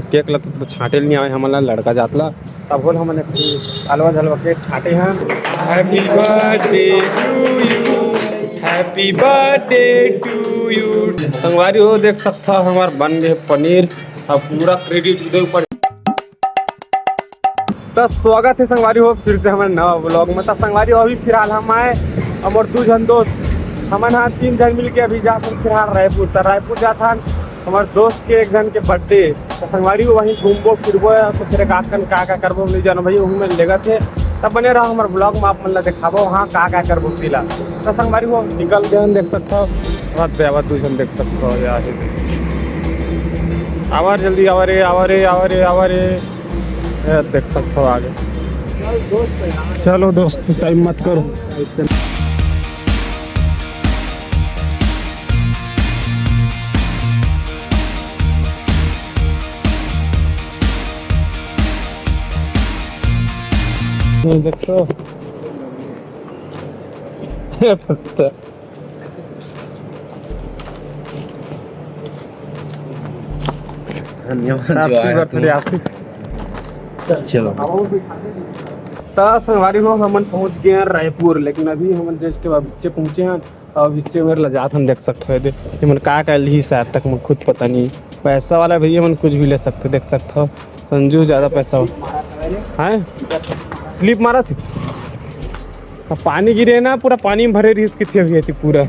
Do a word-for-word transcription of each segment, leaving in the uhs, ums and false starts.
Cake ला तो छांटे ल नइ आवय हमन ला, लड़का जात ला। तब होल हमन एक ठी अलवा झलवा केक छांटे हन। Happy birthday to you, happy birthday to you। संगवारी हो, देख सकथव, हमर बन गे पनीर। अब पूरा credit उदय ऊपर। त स्वागत हे संगवारी हो फिर से हमर नवा vlog में। त संगवारी हो, अभी फिलहाल हम आए, हमर दू झन दोस्त, हमन हा तीन झन मिलके अभी जात हन फिलहाल रायपुर। त रायपुर जात हन हमर दोस्त के एक झन के birthday। त संगवारी हो, वहीं घूमबो फिरबो, या तो फिर का कन का का करबो, नइ जानो भाई, वहीं में लेगत हे। तब बने रहो हमर vlog में, आप मन ला देखाबो वहाँ का का करबो तेला। त संगवारी हो, निकल गए हन, देख सकथव, आवा दू झन देख सकथव यार। आवा रे जल्दी, आवा रे, आवा रे, आवा रे, आवा रे। ए, देख सकथव आगे। चलो दोस्त, time मत करो। ये देखो। धन्यवाद जो Happy आया birthday तुम। आशीष। चलो। त संगवारी हो, हमन पहुंच गए हैं रायपुर, लेकिन अभी हमन just अभी पहुंचे हैं। अभी मेरे ला जात हम देख सकते हो, ये मन का का लिही शायद तक मैं खुद पता नहीं। पैसा वाला भैया मन कुछ भी ले सकते, देख सकते हो। संजू ज्यादा पैसा हो। हैं? Slip मारा थी। अब पानी गिरे ना, पूरा पानी में भरे रहिस किथे भी थी पूरा।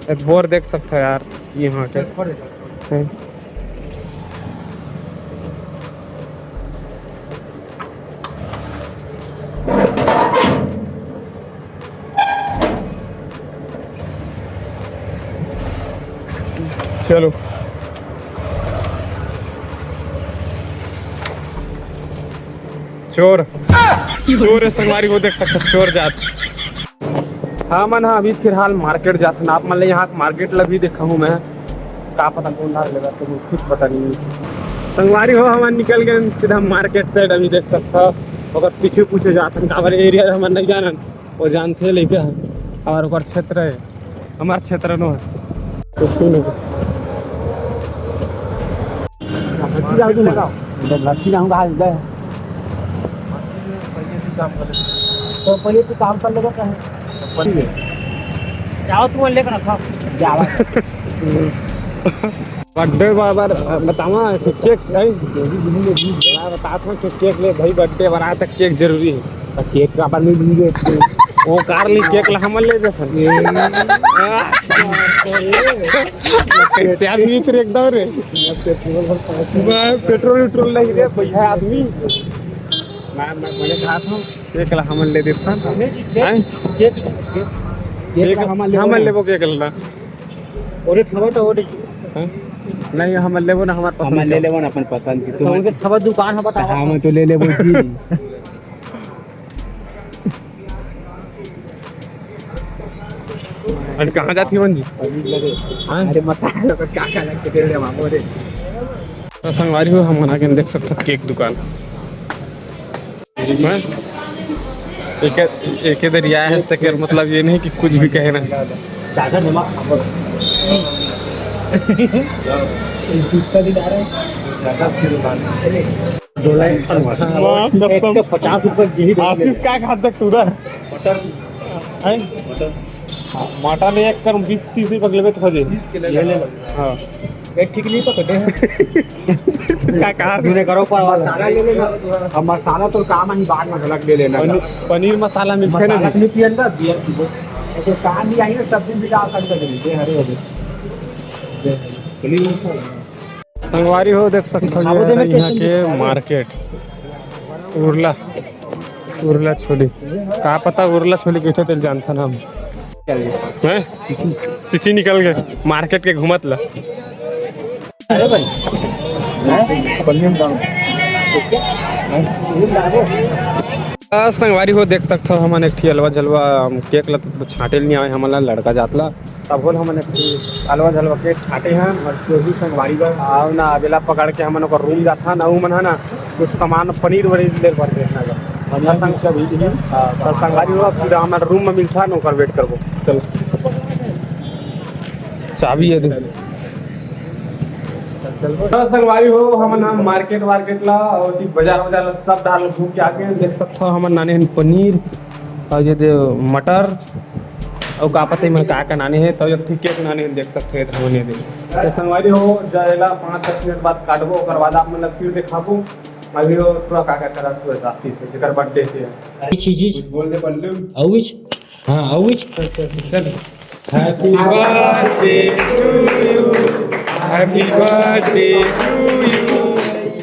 एक बोर देख सकता है यार, यहाँ के। हैं? चलो। चोर, चोर हे संगवारी हो, देख सकत चोर जात। हमन हा अभी फिलहाल market जात हन, आप मन ल यहाँ market ल भी देखाहूँ मैं, का पता कौन डार लेगा तो कुछ पता नहीं। संगवारी हो, हमन निकल गए सीधा market side, अभी देख सकत हो ओकर पीछे पीछे जात हन, काबर area हमन नहीं जानन। वो जानथे लइका ह, और ओकर क्षेत्र है, हमार क्षेत्र नो है। तो सुन। लस्सी लाओ तुम। जब लस्सी लाऊंगा, आज ले। तो पहले तू काम कर लेगा, कहीं। जाओ, तुम लेकर रखो। जाओ। Birthday बर, बर बतावा कि cake, नहीं, मैं बतात हूँ कि cake ले भाई, birthday बर आए त cake जरूरी है। त cake का अपन नहीं दीजिए। वो कार ली cake ला हमन ले देथन। कैसे आदमी तेरे एकदम रे। मैं petrol वेट्रोल नहीं रे भैया आदमी। मैं, मैं बोले कहा था, cake ला हमन ले देथन। हैं? Cake, cake, cake cake ला हमन लेबो हमन ना। लेबो cake ला। ओरे ठवा तो ओरे। हाँ? नहीं, हम लेबो ना, हमार पसंद हमन ले के। लेबो ना अपन पसंद के। तो तुमन उनके ठवा दुकान है, बताओ। हाँ, मैं तो ले लेबो जी। अरे, कहाँ जाती मन जी? हाँ? अरे, मसाला तो का का लग के दे रहे मामू रे। तो संगवारी हो, हमन आके देख सकथो cake दुकान। हैं? एक, एक दरिया है, तेकर मतलब ये नहीं कि कुछ भी कहे ना। ज्यादा दिमाग खा लो। जूता भी ला रहे हैं। ज्यादा अच्छी दुकान है। दो लाख हाँ, एक सौ पचास रुपए की ही आशीष, का खात तक तू उधर? मटर। हैं? मटर। हाँ, मटर एक कर बीस तीस रुपए के लेबे तो हो जाए। बीस के ले ले। हाँ। एक ठीक नहीं पकड़े हैं। का कहा? तूने करो पर मसाला ले लेना। अब मसाला तो काम ही बाद में अलग ले लेना। पनीर, पनीर मसाला मिलता है ना मसाला जी? नहीं पियन ना, बियर पीबो। तो काम भी आई ना, सब दिन भी डाल सकते हैं, ये हरे हो गए। ये पनीर मसाला। संगवारी हो, देख सकते हो, ये है यहाँ के market। उरला, उरला छोली। का पता उरला छोली कहिथे, तेल जानथन हम। हैं? चिची निकल गए market के घूमत ला। अरे भाई, हैं? बनियन दाम। हैं? आ, संगवारी हो, देख सकथो, हमन एक ठी अलवा जलवा, अम, cake ला तो छांटे ल नइ आवय हमन ला, लड़का जात ला। तब होल हमन एक ठी अलवा जलवा cake छांटे हन, और जो भी संगवारी बा, आओ ना, अबेला पकड़ के हमन ओकर room जाथन, अउ मन ह ना, कुछ सामान, पनीर वनीर ले बर देखना बा। पनीर संग भी, हाँ, तो संगवारी हो, अब सीधा हमन room में मिलथन, ओकर wait करबो। चलो। चाबी है, दे। तो संगवारी हो, हमन ह मार्केट वार्केट ला अउ ओती बाजार वाजार ला सब डाहर घूम के आगे। देख सकथव हमन लाने हन पनीर अउ ये दे मटर अउ का पता एमन का का लाने हे। तो एक ठो केक लाने हन, देख सकथव ये हमन ये दे। तो संगवारी हो, जेला पाँच दस मिनट बाद काटबो, ओकर बाद आप मन ला फिर देखाबो। अभी वो थोड़ा का का करत हे राशि से, जेकर बर्थडे हे। Which is it? बोल दे बल्लू। How is? हाँ, how is? चल। Happy birthday to you. Happy birthday to you.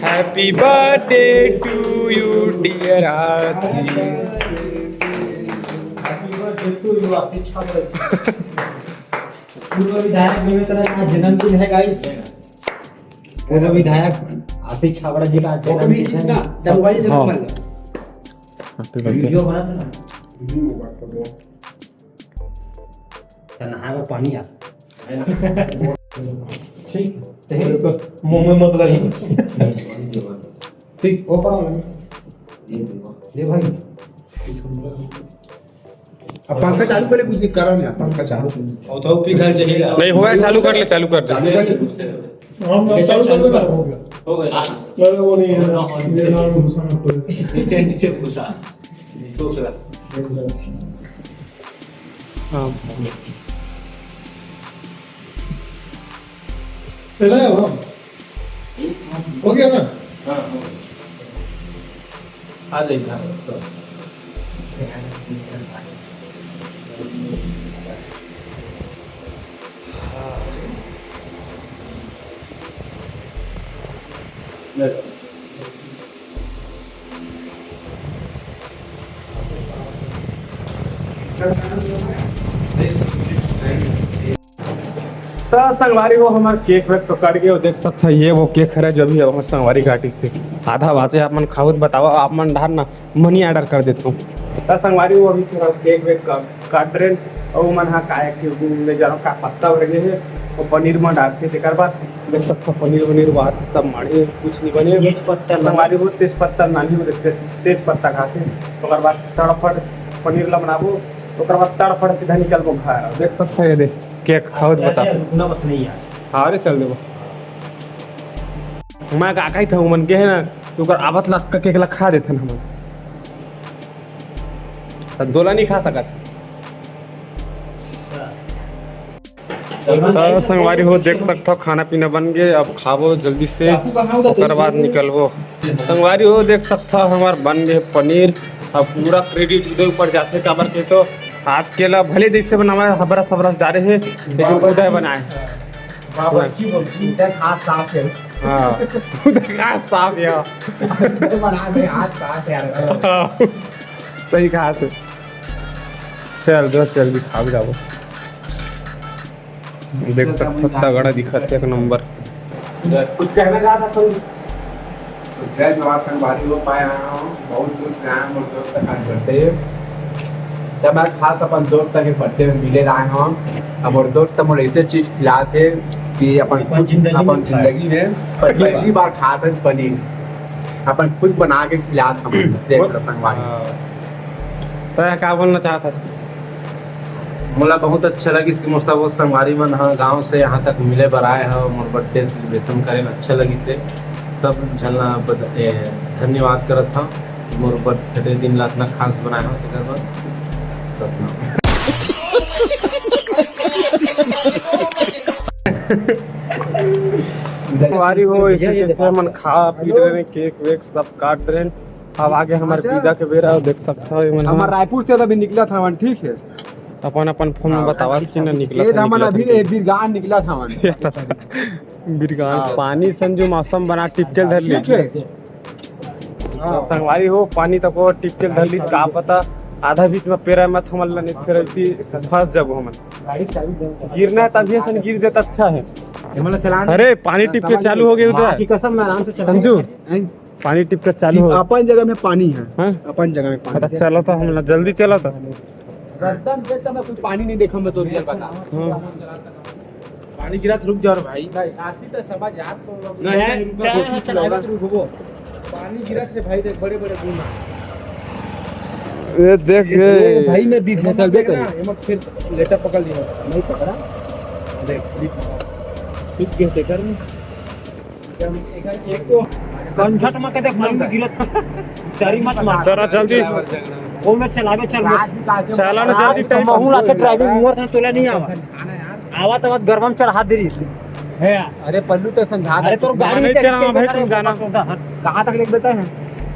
Happy birthday to you, dear Ashish. Happy birthday to you, Ashish Chhabra. पूर्व विधायक विवेक राय का जन्मदिन है, guys। पूर्व विधायक आशीष छाबड़ा जी का आज वो भी जन्मदिन है। खींचना, डबल वाली जगह हाँ। पर। Happy birthday। वीडियो बना था ना। हम्म, वो बात तो बोल। तो नहाए में पानी आ। ठीक, तो मुंह में मत लगी। ठीक, वो पड़ा ना। ये भाई। अब पंखा चालू कर ले, कुछ नहीं करा नहीं, पंखा चालू। और तो पिघल जाएगा। नहीं हुआ है, चालू कर ले, चालू कर दे। चालू कर ले। हम चालू कर देना, हो गया। हो गया। अरे वो नहीं है, ये नाम घुसाना पड़ेगा। नीचे, नीचे घुसा। दूसरा। हाँ। चला है वो। हो गया ना? हाँ, हो गया। आ जाइए, हाँ, सर। त संगवारी हो, हमर केक वेक तो कट गए, देख सकत ह, ये वो केक हरे जो भी हमर संगवारी काटिस हे। आधा बाचे, आप मन खाहू त बतावा, आप मन डहर ना मनी ऑर्डर कर देथव। त संगवारी हो, अभी थोड़ा केक वेक का-, काट रहे अउ मन हा काय के ले जानो का पत्ता भर गए हे, वो पनीर में डालथे, तेकर बाद देख सकत ह पनीर वनीर बात सब माड़े, कुछ नहीं बने। तेज पत्ता लगा। संगवारी हो, तेज पत्ता नानी हो, तेज, तेज पत्ता खाथे, ओकर बाद तड़फड़ पनीर ला बनाबो, ओकर बाद तड़फड़ सीधा निकलबो घर। देख सकत ह, ये दे। केक खाहू त बता। रुकना बस नहीं यार। हाँ रे, चल देबो। मैं का कही था, मन के है ना, तो ओकर आवत ला केक ला खा देथन हमन। त दोला नहीं खा सकत। त संगवारी हो, देख सकत ह, खाना पीना बन गए, अब खाबो जल्दी से, ओकर बाद निकलबो। संगवारी हो, देख सकत ह, हमर बन गए पनीर। अब पूरा क्रेडिट उदय ऊपर जाथे, काबर के तो आज के ला भले जैसे बनावा, हबरस हबरस डारे हे, लेकिन उदय बनाए। बावर्ची बोलची, उदय का हाथ साफ है। हाँ, उदय का हाथ साफ है। उदय बना दे, हाथ साफ है। हाँ, सही कहा तू। चल दो, चल भी खा भी जाओ। देख सकत ह, तगड़ा दिखत हे, एक नंबर। कुछ कहना चाहता संजू? तो जय जोहार संगवारी हो, मैं आया हूँ बहुत दूर से, आया हूँ मोर दोस्त का बर्थडे। जब मैं खास अपन दोस्त के बर्थडे में मिले आए हूँ, अब मोर दोस्त मोर ऐसे चीज खिलात हे कि अपन अपन कुछ जिंदगी में अपन खाए। जिंदगी में पहली बार। पहली बार खात हे पनीर, अपन खुद बना के खिलात हम। देख लो संगवारी। हाँ। तो का बोलना चाहता है? मोला बहुत अच्छा लगिस कि मोर सब संगवारी मन ह गांव से यहाँ तक मिले बर आए ह, मोर बर्थडे सेलिब्रेशन करे में अच्छा लगिस हे। सब झन ला बध-, ए, धन्यवाद करत हव। मोर बर्थडे दिन ला अतना खास बनाए हव, तेकर बर सपना। संगवारी हो, इसे जैसे हमन खा पी रहे, केक वेक सब काट रहे। अब आगे हमर पिज्जा के बेरा, देख सकत हव, एमन हमर ह रायपुर से अभी निकलत हवन, ठीक है। अपन अपन फोन में हाँ। बतावत कि ना निकलत ये हन, हमन निकलत अभी हन। ये बिरगान निकलत हवन। बिरगान। हाँ। पानी संजू मौसम बना टिपके धर ले। ठीक है। हाँ। संगवारी हो, पानी तक वो टिपके धर ली, का पता आधा बीच में पेरा मत हमन ला नहीं, फिर अभी फंस जाबो हमन। गिरना है तभी असन गिर देता अच्छा है। ये मतलब चलान अरे, पानी टिपके चालू हो गया उधर। माँ की कसम, मैं आराम से चला। संजू, हैं? पानी टिपके चालू हो। अपन जगह में पानी है। हाँ? अपन जगह में पानी पता है। चला था, हम जल्दी चला था। रद्दन पे तो मैं कोई पानी नहीं देखा, मैं तो रियल बता। हाँ। पानी गिरा तो रुक जाओ रे भाई। नहीं, आती तो समझ यार, तो नहीं, नहीं, रुको, चला, कोशिश चला, लगा। रुको। पानी गिरा थे भाई, देख बड़े बड़े बूंदा। ये देख ये ये। तो भाई मैं बीच में कर देता हूँ। ये मत फिर लेटा पकड़ लिया, नहीं पकड़ा। देख, बीच में। ठीक है, कर। कंझट में कदे पानी में गिरत। डरी मत मार। चला जल्दी। ओमे चलावे चल। चला ना जल्दी, टाइम महू लाके ड्राइविंग मोर था, तोला नहीं आवा। आवा तो बात गरबा में चढ़ा दे रही। है। अरे पल्लू तो समझा। अरे तोर गाड़ी नहीं चढ़ चला के भाई, चढ़ तुम जाना। के चढ़। कहाँ तक लेके देता है?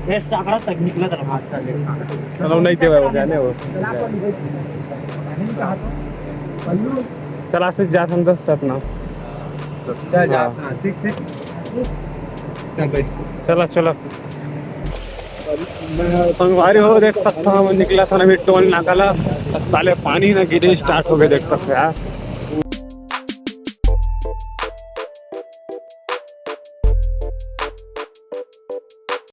ये सागरा तक निकला था। अच्छा ले। चलो नहीं देवे हो जाने हो। पल्लू। चला से जात हम दोस्त अपना। चल जा। हाँ, ठीक ठीक। चल भाई। चला चला। संगवारी हो, देख सकता हूँ, निकला था अभी टोल नाका ला, साले पानी ना गिरे स्टार्ट हो गए, देख सकते हो यार।